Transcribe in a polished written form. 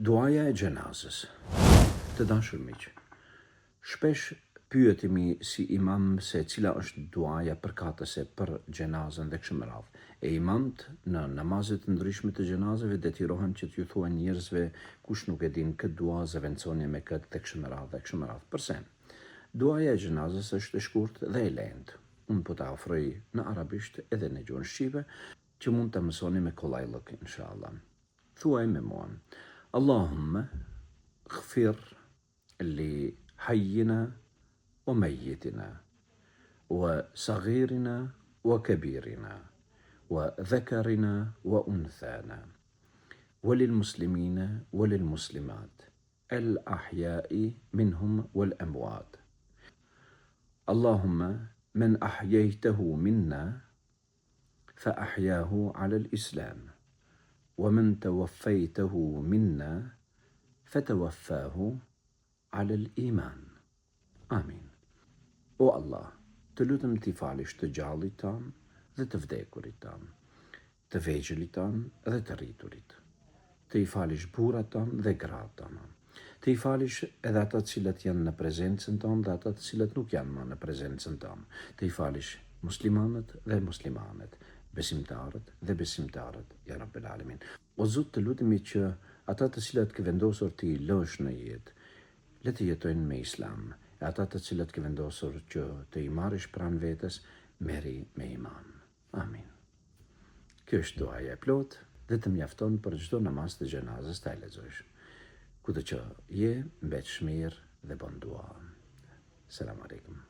Duaja e xhenazës. Të dashur miq, shpesh pyetemi si imam se cila është duaja përkatëse për xhenazën dhe kështu me radhë. E imamët në namaze të ndryshme të xhenazeve detyrohen që t'ju thuajnë njerëzve kush nuk e din këtë dua zëvendësoni me këtë dhe kështu me radhë dhe kështu me radhë. Përse? Duaja e xhenazës është e shkurtë dhe e lehtë. Unë po ta ofroj në arabisht edhe në gjuhën shqipe që mund ta mësoni me kollajllëk inshallah. Thuaj me mua, Allahumme ghfir li hayyina wa mayyitina wa saghirina wa kabirina wa dhakarina wa unthana wa lil muslimina wa lil muslimat el ahya'i minhum wal amwat. Allahumme men ahyaytahu minna Fa ahyahu ala al-islam, wa men tawaffaytahu minna fa tawaffahu ala al-iman. Amin. O Allah, të lutem t'i falish të gjallit tanë dhe të vdekurit tanë, të vegjëlit tanë dhe të rriturit. Të i falish burrat tanë dhe gratë tona. Të i falish edhe ata të cilët janë në prezencën tonë dhe ata të cilët nuk janë më në prezencën tonë. Të i falish muslimanët dhe muslimanet, besimtarët dhe besimtaret, ja Rabbel Alemin. O Zot të lutemi që ata të cilët ke vendosur t'i lësh në jetë, le të jetojnë me Islam, e ata të cilët ke vendosur që të i marrish pranë vetes, merri me iman. Amin. Kjo është duaja e plotë dhe të mjafton për çdo namaz të xhenazës ta lexojsh. Kudo që je, mbetsh mirë dhe bën dua. Selam aleikum.